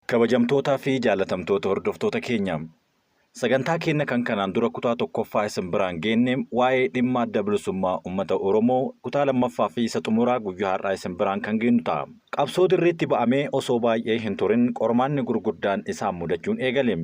Kabajamtootaa fi jaalatamtoota hordoftoota keenya, sagantaa keenya kan kanaan dura kutaa tokkoffaa isin biraan geenne waa'ee dhimma Adda Bilisummaa Uummata Oromoo kutaa lammaffaa fi isa xumuraa guyyaa har'aa isin biraan kan geennu ta'a. Qabsoo dirreetti ba'amee osoo baay'ee hin turin qormaanni gurguddaan isaan mudachuun eegale.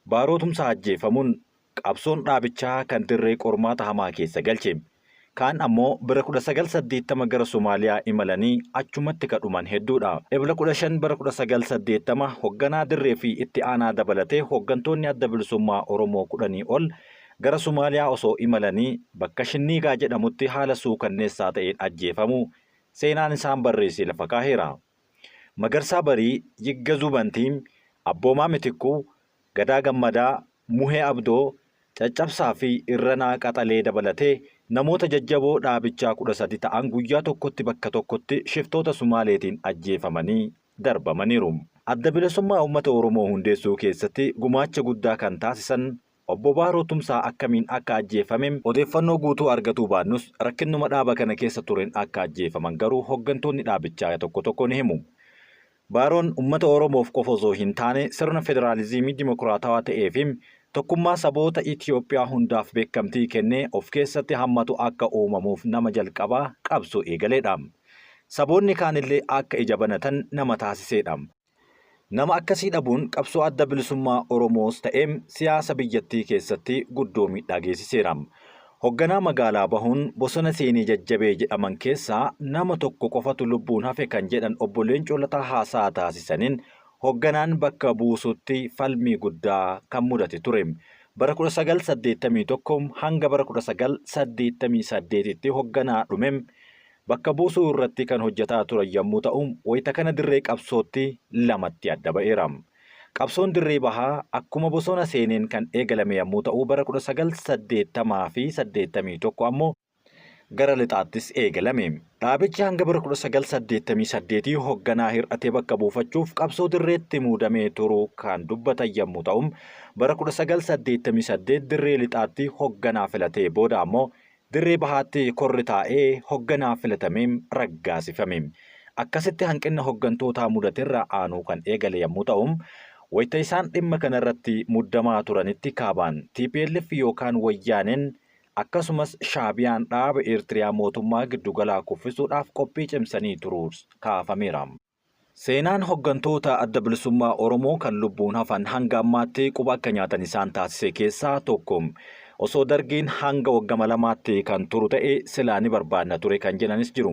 Baaroo Tumsaa ajjeefamuun qabsoon dhaabichaa kan dirree qormaata hamaa keessa galche. Kaan ammoo bara 1980 gara Somaaliyaa imalanii achumatti ka dhuman hedduudha. Ebla 15 bara 1980 hogganaa dirree fi itti aanaa dabalatee hoggantoonni Adda Bilisummaa Oromoo kudhanii ol gara Somaaliyaa osoo imalanii bakka Shinniigaa jedhamutti haala suukanneessaa ta'een ajjeefamuu seenaan isaan barreesse lafa kaaheera. Magarsaa Barii, Yiggazuu Bantii, Abboomaa Mitikkuu, Gadaa Gammadaa, Muhee Abdoo, Caccabsaa fi Irranaa Qaxalee dabalatee namoota jajjaboo dhaabichaa 13 ta'an guyyaa tokkotti bakka tokkotti shiftoota Sumaaleetiin ajjeefamanii darbamaniiru. Adda Bilisummaa Uummata Oromoo hundeessuu keessatti gumaacha guddaa kan taasisan Obbo Baaroo Tumsaa akkamiin akka ajjeefame odeeffannoo guutuu argatuu baannus rakkinnuma dhaaba kana keessa tureen akka ajjeefaman garuu hoggantoonni dhaabichaa tokko tokko ni himu. Baaroon ummata Oromoof qofa osoo hin taane sirna federaaliziimii dimokiraatawaa ta'ee fi tokkummaa saboota Itiyoophiyaa hundaaf beekamtii kennee of keessatti hammatu akka uumamuuf nama jalqabaa qabsoo eegaleedha. Saboonni kaanillee akka ija banatan nama taasiseedha. Nama akkasii dhabuun qabsoo Adda Bilisummaa Oromoos ta'e siyaasa biyyattii keessatti guddoo miidhaa geessiseera. Hogganaa magaalaa bahuun bosona seenee jajjabee jedhaman keessaa nama tokko qofatu lubbuun hafe kan jedhan Obbo Leencoo Lataa haasaa taasisaniin hogganaan bakka buusuutti falmii guddaa kan mudate ture. Bara 1981 hanga bara 1988tti hogganaa dhume bakka buusuu irratti kan hojjetaa turan yommuu ta'u, wayita kana dirree qabsootti lamatti adda ba'eera. Qabsoon Dirree Bahaa akkuma bosona seeneen kan eegalame yammuu ta'u bara 1980 fi 81 ammoo gara lixaattis eegalame. Dhaabichi hanga bara 1988 hogganaa hir'ate bakka buufachuuf qabsoo dirreetti muudamee turuu kan dubbatan yammuu ta'u bara 1988 dirree lixaatti hogganaa filatee booda ammoo Dirree Bahaatti korri taa'ee hogganaa filatamee raggaasifame. Akkasitti hanqinna hoggantootaa mudaterraa aanuu kan eegale yammuu ta'u, wayita isaan dhimma kanarratti muddamaa turanitti kaabaan tplf yookaan Wayyaaneen akkasumas Shaabiyaan dhaaba Eertiriyaa mootummaa giddugalaa kuffisuudhaaf qophii cimsanii turuus kaafameera. Seenaan hoggantoota Adda Bilisummaa Oromoo kan lubbuun hafan hanga ammaatti quba akka nyaatan isaan taasise keessaa tokko. Osoo Dargiin hanga waggama lamaatti kan turu ta'e silaa ni barbaadna ture kan jedhanis jiru.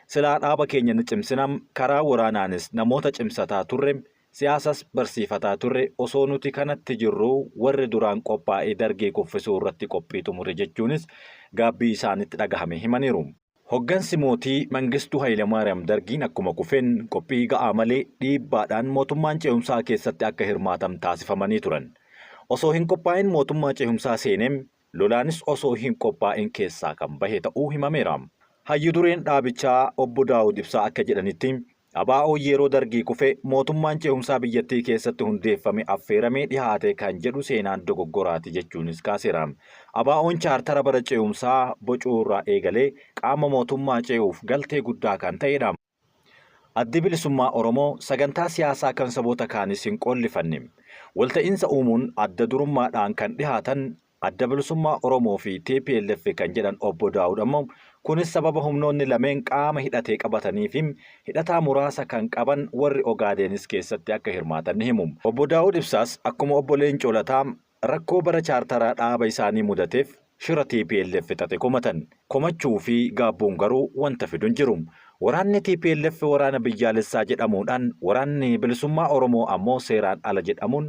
Silaa dhaaba keenya ni cimsina, karaa waraanaanis namoota cimsataa turre, siyaasas barsiifataa turre, osoo nuti kanatti jirruu warri duraan qophaa'ee Dargii kuffisuu irratti qophii xumure jechuunis gaabbii isaanitti dhagahame himaniiru. Hoggansi mootii Mangistuu Hayilamaariyaam Dargiin akkuma kufeen qophii ga'aa malee dhiibbaadhaan mootummaan cehumsaa keessatti akka hirmaatan taasifamanii turan. Osoo hin qophaa'in mootummaa cehumsaa seeneem lolaanis osoo hin qophaa'in keessaa kan bahe ta'uu himameera. Hayyu dureen dhaabichaa Obbo Daawud Ibsaa akka jedhanitti, ABOn yeroo Dargii kufe mootummaan cehumsaa biyyattii keessatti hundeeffame affeeramee dhihaate kan jedhu seenaan dogoggoraati jechuunis kaaseera. ABOn chaartara bara cehumsaa bocuurraa eegalee qaama mootummaa ce'uuf galtee guddaa kan ta'edha. Addi Bilisummaa Oromoo sagantaa siyaasaa kan saboota kaanis hin qoollifanne. Walta'iinsa uumuun adda durummaadhaan kan dhihaatan Adda Bilisummaa Oromoo fi tplf kan jedhan Obbo Daawud ammoo kunis sababa humnoonni lameen qaama hidhatee qabatanii fi hidhataa muraasa kan qaban warri Ogaadeenis keessatti akka hirmaatan ni himu. Obbo Daawud Ibsaas akkuma Obbo Leencoo Lataa rakkoo bara chaartaraa dhaaba isaanii mudateef shira tplf xaxe komatan. Komachuu fi gaabbuun garuu wanta fidu hin jiru. Waraanni tplf waraana biyyaalessaa jedhamuudhaan waraanni bilisummaa Oromoo ammoo seeraan ala jedhamuun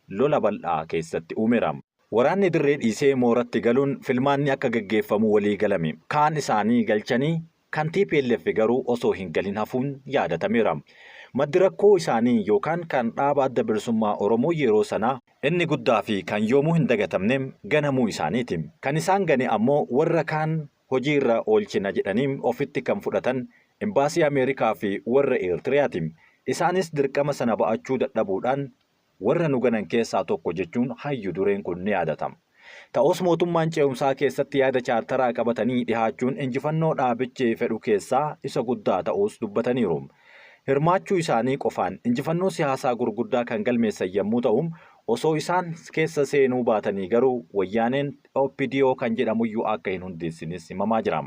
lola bal'aa keessatti uumeera. Waraanni dirree dhiisee mooratti galuun filmaanni akka gaggeeffamu walii galame. Kaan isaanii galchanii kan tplf garuu osoo hin galin hafuun yaadatameera. Maddi rakkoo isaanii yookaan kan dhaaba Adda Bilisummaa Oromoo yeroo sanaa inni guddaa fi kan yoomuu hin dagatamne ganamuu isaaniiti. Kan isaan gane ammoo warra kaan hojiirra oolchina jedhanii ofitti kan fudhatan Imbaasii Ameerikaa fi warra Eertiriyaati. Isaanis dirqama sana ba'achuu dadhabuudhaan warra nu ganan keessaa tokko jechuun hayyu dureen kun ni yaadatama. Ta'us mootummaan ce'umsaa keessatti yaada chaartaraa qabatanii dhihaachuun injifannoo dhaabichi fedhu keessaa isa guddaa ta'uus dubbataniiru. hirmaachuu isaanii qofaan injifannoo siyaasaa gurguddaa kan galmeessan yommuu ta'u, osoo isaan keessa seenuu baatanii garuu Wayyaaneen OPDO kan jedhamuyyuu akka hin hundeessines himamaa jira.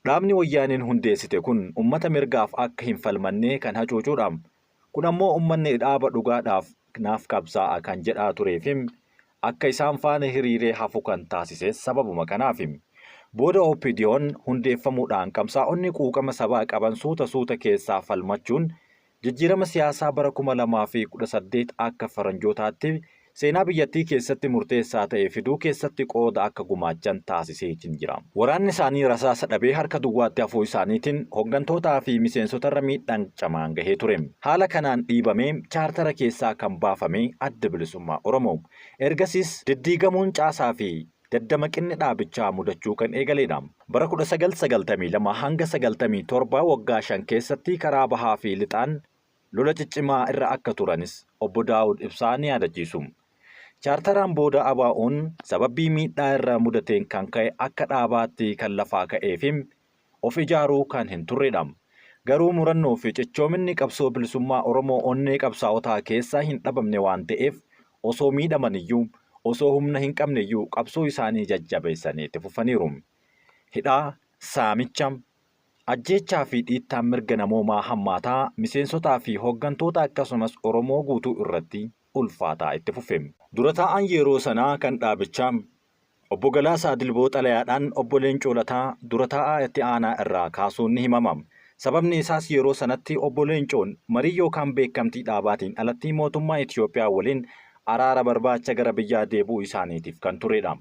Dhaabni Wayyaaneen hundeessite kun ummata mirgaaf akka hin falmannee kan hacuucuudha. Kun ammoo ummanni dhaaba dhugaadhaaf naaf qabsaa'a kan jedhaa tureefi akka isaan faana hiriiree hafu kan taasises sababuma kanaafi. Booda OPDOn hundeeffamuudhaan qabsaa'onni quuqama sabaa qaban suuta suuta keessaa falmachuun jijjiirama siyaasaa bara 2018 akka faranjootaatti seenaa biyyattii keessatti murteessaa ta'e fiduu keessatti qooda akka gumaachan taasiseetiin jira. Waraanni isaanii rasaasa dhabee harka duwwaatti hafuu isaaniitiin hoggantootaa fi miseensotarra miidhaan camaan gahee ture. Haala kanaan dhiibamee chaartara keessaa kan baafame Adda Bilisummaa Oromoo. Ergasiis diddiigamuun caasaa fi daddamaqinni dhaabichaa mudachuu kan eegaleedha. Bara 1992 hanga 97 waggaa 5 keessatti karaa bahaa fi lixaan lola ciccimaa irra akka turanis Obbo Daawud Ibsaa ni yaadachiisu. Chaartaraan booda ABOn sababii miidhaa irra mudateen kan ka'e akka dhaabaatti kan lafaa ka'ee fi of ijaaruu kan hin turredha. Garuu murannoo fi cichoominni qabsoo bilisummaa Oromoo onnee qabsaa'otaa keessaa hin dhabamne waan ta'eef osoo miidhamaniyyuu, osoo humna hin qabneyyuu qabsoo isaanii jajjabeessanii itti fufaniiru. Hidhaa, saamicha, Ajjeechaa fi dhiittaan mirga namoomaa hammaataa miseensotaa fi hooggantoota akkasumas Oromoo guutuu irratti ulfaataa itti fufe. Dura taa'aan yeroo sanaa kan dhaabichaa Obbo Galaasaa Dilboo xalayaadhaan Obbo Leencoo Lataa dura taa'aa itti aanaa irraa kaasuun ni himama. Sababni isaas yeroo sanatti Obbo Leencoon marii yookaan beekamtii dhaabaatiin alatti mootummaa Itiyoophiyaa waliin araara barbaacha gara biyyaa deebi'uu isaaniitiif kan turedha.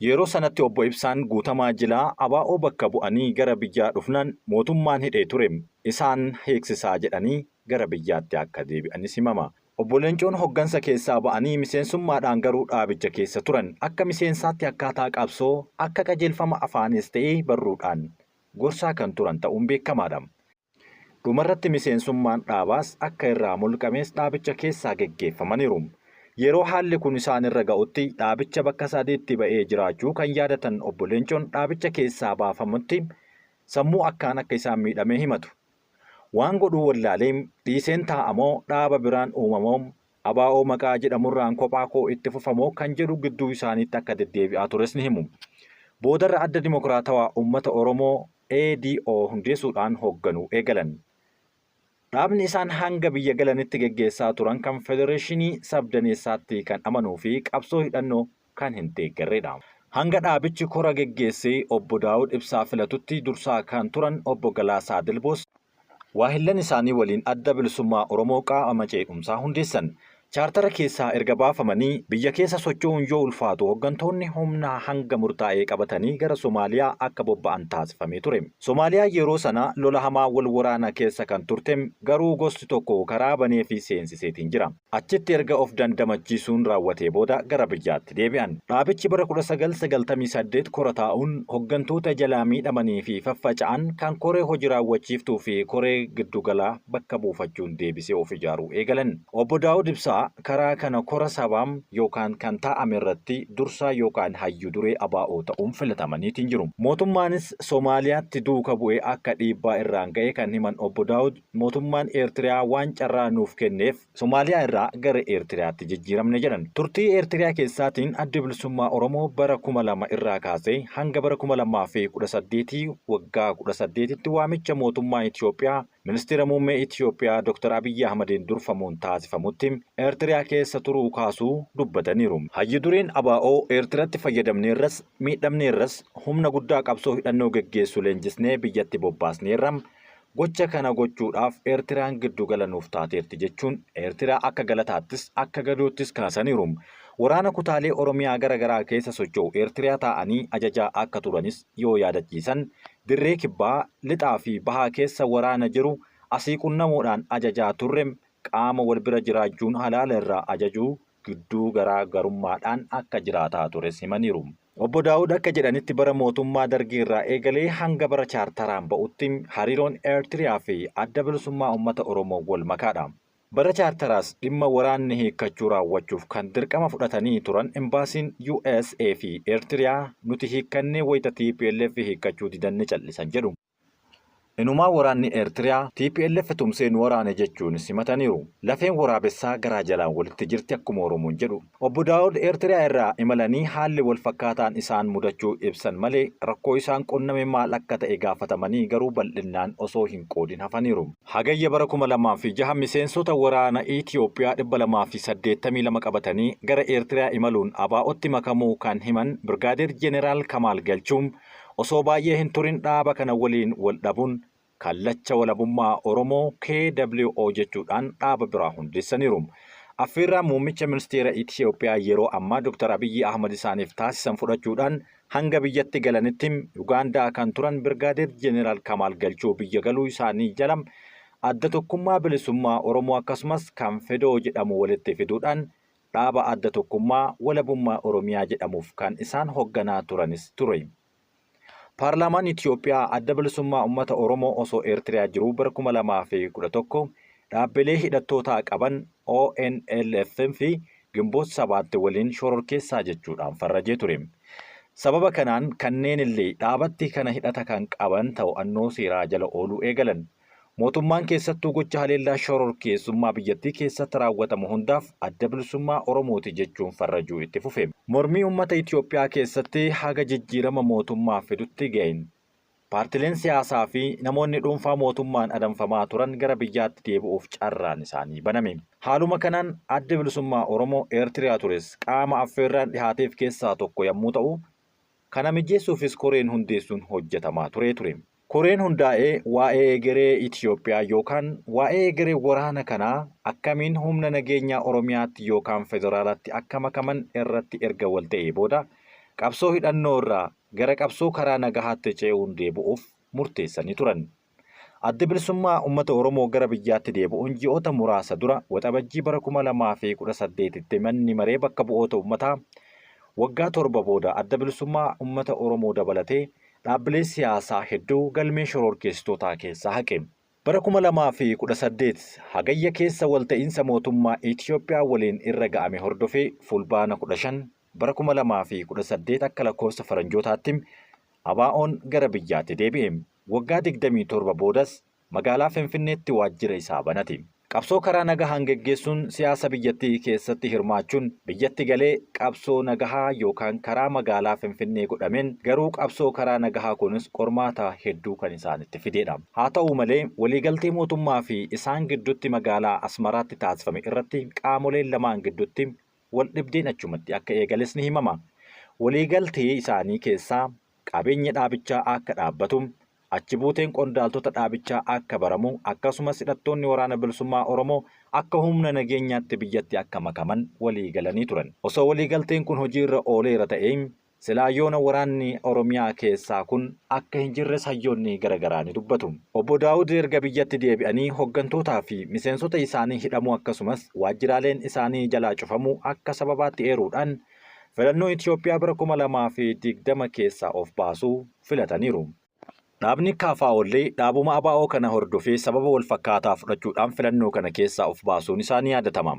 Yeroo sanatti Obbo Ibsaan Guutamaa Jilaa ABO bakka bu'anii gara biyyaa dhufnaan mootummaan hidhee ture isaan hiiksisaa jedhanii gara biyyaatti akka deebi'anis himama. Obbo Leencoon hoggansa keessaa ba'anii miseensummaadhaan garuu dhaabicha keessa turan. Akka miseensaatti akkaataa qabsoo akka qajeelfama afaaniis ta'ee barruudhaan gorsaa kan turan ta'uun beekamaadha. Dhumarratti miseensummaan dhaabaas akka irraa mulqames dhaabicha keessaa geggeeffamaniiru. Yeroo haalli kun isaan irra ga'utti dhaabicha bakka sadiitti ba'ee jiraachuu kan yaadatan Obbo Leencoon dhaabicha keessaa baafamutti sammuu akkaan akka isaan miidhame himatu. Waan godhuu wallaalee dhiiseen taa'amoo dhaaba biraan uumamoo ABO maqaa jedhamurraan kophaa koo itti fufamoo kan jedhu gidduu isaaniitti akka deddeebi'aa tures ni himu. Boodarra Adda Dimokiraatawaa Uummata Oromoo ADO hundeessuudhaan hoogganuu eegalan. Dhaabni isaan hanga biyya galanitti geggeessaa turan kan federeeshinii sabdaneessaatti kan amanuu fi qabsoo hidhannoo kan hin deeggarreedha. Hanga dhaabichi kora geggeessee Obbo Daawud Ibsaa filatutti dursaa kan turan Obbo Galaasaa Dilboos waahillan isaanii waliin Adda Bilisummaa Oromoo qaama cee'umsaa hundeessan. Chaartara keessaa erga baafamanii biyya keessa socho'uun yoo ulfaatu hoggantoonni humna hanga murtaa'e qabatanii gara Somaaliyaa akka bobba'an taasifamee ture. Somaaliyaan yeroo sana lola hamaa wal waraana keessa kan turte garuu gosti tokko karaa baneefii seensiseetiin jira. Achitti erga of dandamachiisuun raawwatee booda gara biyyaatti deebi'an. Dhaabichi bara 1998 kora taa'uun hoggantoota jalaa miidhamanii fi faffaca'an kan koree hoji raawwachiiftuu fi koree giddugalaa bakka buufachuun deebisee of ijaaruu eegalan. Obbo Daawud Ibsaa karaa kana kora sabaa yookaan kan taa'ame irratti dursaa yookaan hayyu duree ABO ta'uun filatamaniitiin jiru. Mootummaanis Somaaliyaatti duuka bu'ee akka dhiibbaa irraan ga'e kan himan Obbo Daawud, mootummaan Eertiriyaa waan carraa nuuf kenneef Somaaliyaa irraa gara Eertiriyaatti jijjiiramne jedhan. Turtii Eertiriyaa keessaatiin Addi Bilisummaa Oromoo bara 2000 irraa kaasee hanga bara 2018 waggaa 18tti waamicha mootummaa Itiyoophiyaa Ministeera Muummee Itiyoophiyaa Dr. Abiyyi Ahmadiin durfamuun taasifamutti Eertiriyaa keessa turuu kaasuu dubbataniiru. Hayyu dureen ABO Eertiratti fayyadamneerras miidhamneerras humna guddaa qabsoo hidhannoo geggeessu leenjisnee biyyatti bobbaasneerra. Gocha kana gochuudhaaf Eertiraan giddu gala nuuf taateerti jechuun Eertiraa akka galataattis akka gadoottis kaasaniiru. Waraana kutaalee Oromiyaa gara garaa keessa socho'u Eertiriyaa taa'anii ajajaa akka turanis yoo yaadachiisan, dirree kibbaa, lixaa fi bahaa keessa waraana jiru asii qunnamuudhaan ajajaa turre, qaama wal bira jiraachuun halaala irraa ajajuu gidduu garaa garummaadhaan akka jiraataa tures himaniiru. Obbo Daawud akka jedhanitti bara mootummaa Dargii irraa eegalee hanga bara chaartaraan ba'utti hariiroon Eertiriyaa fi Adda Bilisummaa Uummata Oromoo wal makaadha. Bara chaartaraas dhimma waraanni hiikkachuu raawwachuuf kan dirqama fudhatanii turan Imbaasiin usa fi Eertiriyaa nuti hiikkannee wayita tplf hiikkachuu didan ni callisan jedhu. Inumaa waraanni Eertiriyaa tplf tumsee nu waraane jechuunis himataniiru. Lafeen waraabessaa garaa jalaan walitti jirti akkuma Oromoon jedhu. Obbo Daawud Eertiriyaa irraa imalanii haalli walfakkaataan isaan mudachuu ibsan malee rakkoo isaan qunname maal akka ta'e gaafatamanii garuu bal'innaan osoo hin qoodin hafaniiru. Hagayya bara 2006 miseensota waraana Itiyoophiyaa 282 qabatanii gara Eertiriyaa imaluun ABOtti makamuu kan himan Birgaadeer Jeneraal Kamaal Galchuu osoo baay'ee hin turin dhaaba kana waliin wal dhabuun Kallacha Walabummaa Oromoo, KWO, jechuudhaan dhaaba biraa hundeessaniiru. Affeerraa Muummicha Ministeera Itiyoophiyaa yeroo ammaa Dr. Abiyyi Ahmad isaaniif taasisan fudhachuudhaan hanga biyyatti galanitti Ugaandaa kan turan Birgaadeer Jeneraal Kamaal Galchuu biyya galuu isaanii jala Adda Tokkummaa Bilisummaa Oromoo akkasumas kan Fedoo jedhamu walitti fiduudhaan dhaaba Adda Tokkummaa Walabummaa Oromiyaa jedhamuuf kan isaan hogganaa turanis ture. Paarlaamaan Itiyoophiyaa Adda Bilisummaa Ummata Oromoo osoo Eertiriyaa jiruu bara 2011 dhaabbilee hidhattootaa qaban ONLF fi Ginboot Sabaatti waliin shororkeessaa jechuudhaan farrajee ture. Sababa kanaan kanneenillee dhaabatti kana hidhata kan qaban to'annoo seeraa jala ooluu eegalan. Mootummaan keessattuu gocha haleellaa shororkeessummaa biyyattii keessatti raawwatamu hundaaf Adda Bilisummaa Oromooti jechuun farrajuu itti fufe. Mormii ummata Itoophiyaa keessatti haga jijjiirama mootummaa fidutti ga'een paartileen siyaasaa fi namoonni dhuunfaa mootummaan adamfamaa turan gara biyyaatti deebi'uuf carraan isaanii baname. Haaluma kanaan Addi Bilisummaa Oromoo Eertiriyaa tures qaama affeerraan dhihaateef keessaa tokko yammuu ta'u, kana mijeessuufis koreen hundeessuun hojjetamaa turee ture. Koreen hundaa'e waa'ee egeree Itiyoophiyaa yookaan waa'ee egeree waraana kanaa akkamiin humna nageenyaa Oromiyaatti yookaan federaalaatti akka makaman irratti erga wal ta'ee booda qabsoo hidhannoo irraa gara qabsoo karaa nagahaatti ce'uun deebi'uuf murteessanii turan. Addi Bilisummaa Uummata Oromoo gara biyyaatti deebi'uun ji'oota muraasa dura Waxabajjii bara 2018tti manni maree bakka bu'oota uummataa waggaa 7 booda Adda Bilisummaa Uummata Oromoo dabalatee dhaabbilee siyaasaa hedduu galmee shororkeessitootaa keessaa haqe. Bara 2018 Hagayya keessa walta'iinsa mootummaa Itiyoophiyaa waliin irra ga'ame hordofee Fulbaana 15 bara 2018 akka lakkoofsa Faranjootaatti ABOn gara biyyaatti deebi'e. Waggaa 27 boodas magaalaa Finfinneetti waajjira isaa banate. Qabsoo karaa nagahaan geggeessuun siyaasa biyyattii keessatti hirmaachuun biyyatti galee qabsoo nagahaa yookaan karaa magaalaa Finfinnee godhameen garuu qabsoo karaa nagahaa kunis qormaata hedduu kan isaanitti fideedha. Haa ta'uu malee waliigaltee mootummaa fi isaan giddutti magaalaa Asmaraatti taasifame irratti qaamoleen lamaan giddutti waldhibdeen achumatti akka eegales ni himama. Waliigaltee isaanii keessaa qabeenyi dhaabichaa akka dhaabbatu, achi buuteen qondaaltota dhaabichaa akka baramu, akkasumas hidhattoonni Waraana Bilisummaa Oromoo akka humna nageenyaatti biyyatti akka makaman walii galanii turan. Osoo walii galteen kun hojii irra ooleera ta'ee, silaa yoona waraanni Oromiyaa keessaa kun akka hin jirres hayyoonni gara garaa ni dubbatu. Obbo Daawud erga biyyatti deebi'anii hoggantootaa fi miseensota isaanii hidhamuu akkasumas waajjiraaleen isaanii jalaa cufamuu akka sababaatti eeruudhaan Filannoo Itiyoophiyaa bara 2020 keessaa of baasuu filataniiru. Dhaabni KFO illee dhaabuma ABO kana hordofee sababa wal fakkaataa fudhachuudhaan filannoo kana keessaa of baasuun isaa ni yaadatama.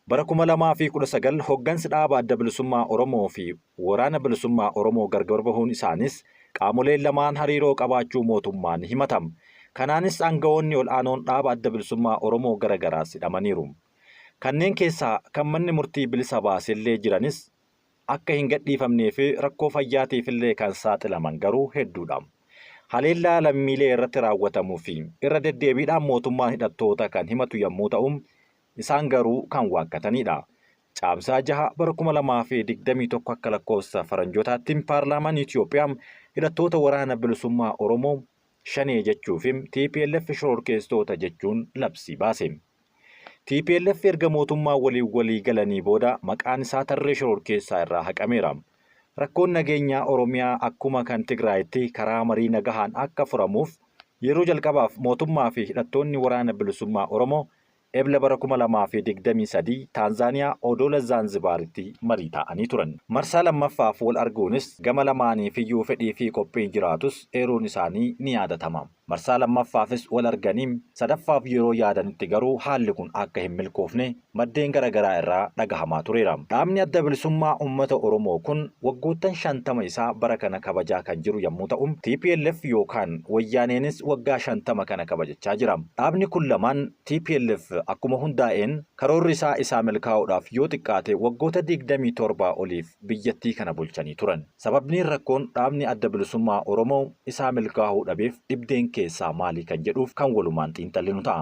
Bara 2019 hoggansi dhaaba Adda Bilisummaa Oromoo fi Waraana Bilisummaa Oromoo gargar bahuun isaanis qaamoleen lamaan hariiroo qabaachuu mootummaan ni himata. Kanaanis aangawoonni ol'aanoon dhaaba Adda Bilisummaa Oromoo gara garaas hidhamaniiru. Kanneen keessaa kan manni murtii bilisa baasellee jiranis akka hin gadhiifamnee fi rakkoo fayyaatiifillee kan saaxilaman garuu hedduudha. Haleellaa lammiilee irratti raawwatamuu fi irra deddeebiidhaan mootummaan hidhattoota kan himatu yommuu ta'u, isaan garuu kan waakkataniidha. Caamsaa 6 bara 2021 akka lakkoofsa Faranjootaatti paarlaamaan Itiyoophiyaa hidhattoota Waraana Bilisummaa Oromoo Shanee jechuu fi tplf shororkeessitoota jechuun labsii baase. Tplf erga mootummaa waliin walii galanii booda maqaan isaa tarree shororkeessaa irraa haqameera. Rakkoon nageenyaa Oromiyaa akkuma kan Tigraayitti karaa marii nagahaan akka furamuuf yeroo jalqabaaf mootummaa fi hidhattoonni Waraana Bilisummaa Oromoo Ebla bara 2023 Taanzaaniyaa Odola Zaanzibaaritti marii taa'anii turan. Marsaa lammaffaaf wal arguunis gama lamaaniifiyyuu fedhii fi qophiin jiraatus eeruun isaanii ni yaadatama. Marsaa lammaffaafis wal arganii sadaffaaf yeroo yaadanitti garuu haalli kun akka hin milkoofne maddeen garagaraa irraa dhagahamaa tureera. Dhaabni Adda Bilisummaa Uummata Oromoo kun waggoottan 50 isaa bara kana kabajaa kan jiru yammuu ta'u, tplf yookaan Wayyaaneenis waggaa 50 kana kabajachaa jira. Dhaabni kun lamaan tplf akkuma hundaa'een karoorri isaa isaa milkaa'uudhaaf yoo xiqqaate waggoota 27 oliif biyyattii kana bulchanii turan. Sababniin rakkoon dhaabni Adda Bilisummaa Oromoo isaa milkaahuu dhabeef dhibdeen keessaa maali kan jedhuuf kan walumaan xiinxallinu ta'a.